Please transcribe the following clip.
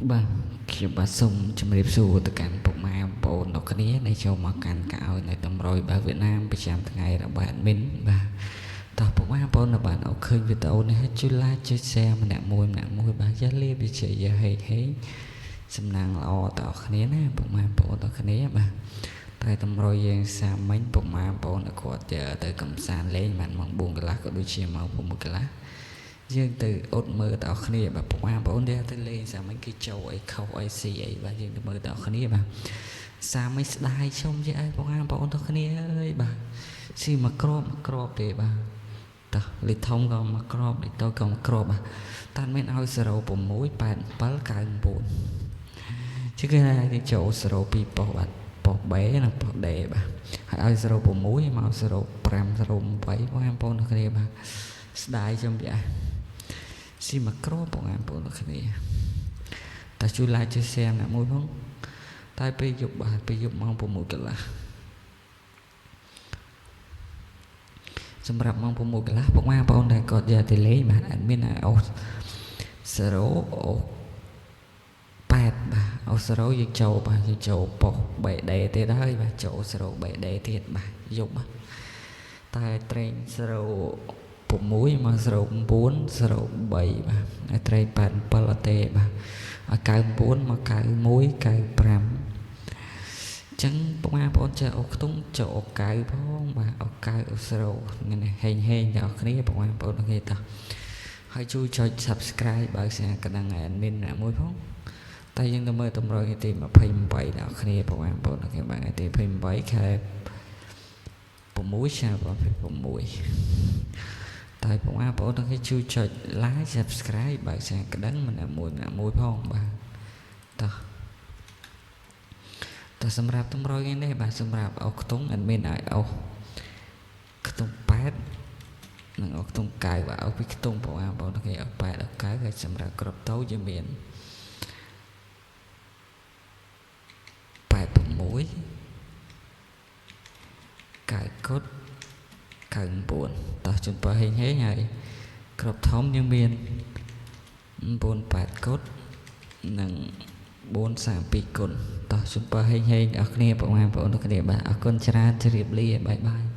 បាទខ្ញុំបាទសូមជម្រាបសួរទៅកាន់ពុកម៉ែបងប្អូនទាំងគ្នាដែលចូលមកកាន់កៅអោយនៅតម្រុយបែបវៀតណាមប្រចាំថ្ងៃរបស់ admin បាទតោះពុកម៉ែបងប្អូនបានអឃើញវីដេអូនេះហើយជួយ like ជួយ share ម្នាក់មួយម្នាក់មួយបាទយ៉ាលាបវិជ័យយ៉ាហេងហេងសំណាងល្អតអគ្នាណាពុកម៉ែបងប្អូនទាំងគ្នាបាទតែតម្រុយយើងសាមិញពុកម៉ែបងប្អូនគាត់ទៅកំសាន្តលេងបានម៉ោង4កន្លះក៏ដូចជាម៉ោង6កន្លះយើងទៅអត់មើលតអគ្នាបាទពុកម៉ែបងប្អូនទៅលេងសាមិញគេចូលអីខុសអីស៊ីអីបាទយើងទៅមើលតអគ្នាបាទសាមិញស្ដាយជុំជាអីពុកម៉ែបងប្អូនទាំងគ្នាអើយបាទស៊ីមកក្របមកក្របទេបាទតោះលេខធំក៏មកក្របលេខតូចក៏មកក្របបាទតាមានឲ្យ06 87 99ជាគេគេចូល02ប៉ុស្តិ៍បាទប៉ុស្តិ៍ B និងប៉ុស្តិ៍ D បាទហើយឲ្យ06មក05 08បងប្អូនទាំងគ្នាបាទស្ដាយជុំជាស៊ីមកក្របបងប្អូនទាំងគ្នាតែជួយ like ជួយ share អ្នកមួយផងតែពេលយប់បាទពេលយប់ម៉ោង6កន្លះសម្រាប់ម៉ោង6កន្លះពុកម៉ែបងប្អូនដែលគាត់យកទៅលេងបាទ admin ឲ្យអូស0អូ8បាទអូ0យើងចូលបាទយើងចូលប៉ុស្ BD ទៀតហើយបាទចូល0 BD ទៀតបាទយប់បាទតែត្រេង06មក09 03បាទហើយត្រេង87អត់ទេបាទឲ្យ99មក91 95ចឹងពុកម៉ែបងប្អូនចេះអូខ្ទង់ចូលអូកៅផងបាទអូកៅអូស្រូនេះហេងហេងទាំងអស់គ្នាពុកម៉ែបងប្អូនគ្នាតោះហើយជួយចុច Subscribe បើកសញ្ញាកណ្ដឹងឲ្យ admin អ្នកមួយផងតែយើងទៅមើលតម្រុយថ្ងៃទី28ដល់គ្នាពុកម៉ែបងប្អូនគ្នាបាទថ្ងៃទី28ខែ6ឆ្នាំ2026តែពុកម៉ែបងប្អូនទាំងគេជួយចុច like Subscribe បើកសញ្ញាកណ្ដឹងម្នាក់មួយម្នាក់មួយផងបាទតោះតែសម្រាប់តម្រុយថ្ងៃនេះបាទសម្រាប់អុសខ្ទង់ admin ឲ្យអុសខ្ទង់8និងអុសខ្ទង់9បាទអុសពីខ្ទង់បងប្អូនគេអុស8ដល់9ហើយសម្រាប់ក្របតូចយើងមាន86 9កុដ99តោះជូនពរហេងហេងហើយក្របធំយើងមាន98កុដនិង432គុណតោះជូនពរហេងហេងអរគ្នាបងប្អូនទាំងគ្នាបាទអរគុណច្រើនជម្រាបលាបាយបាយ។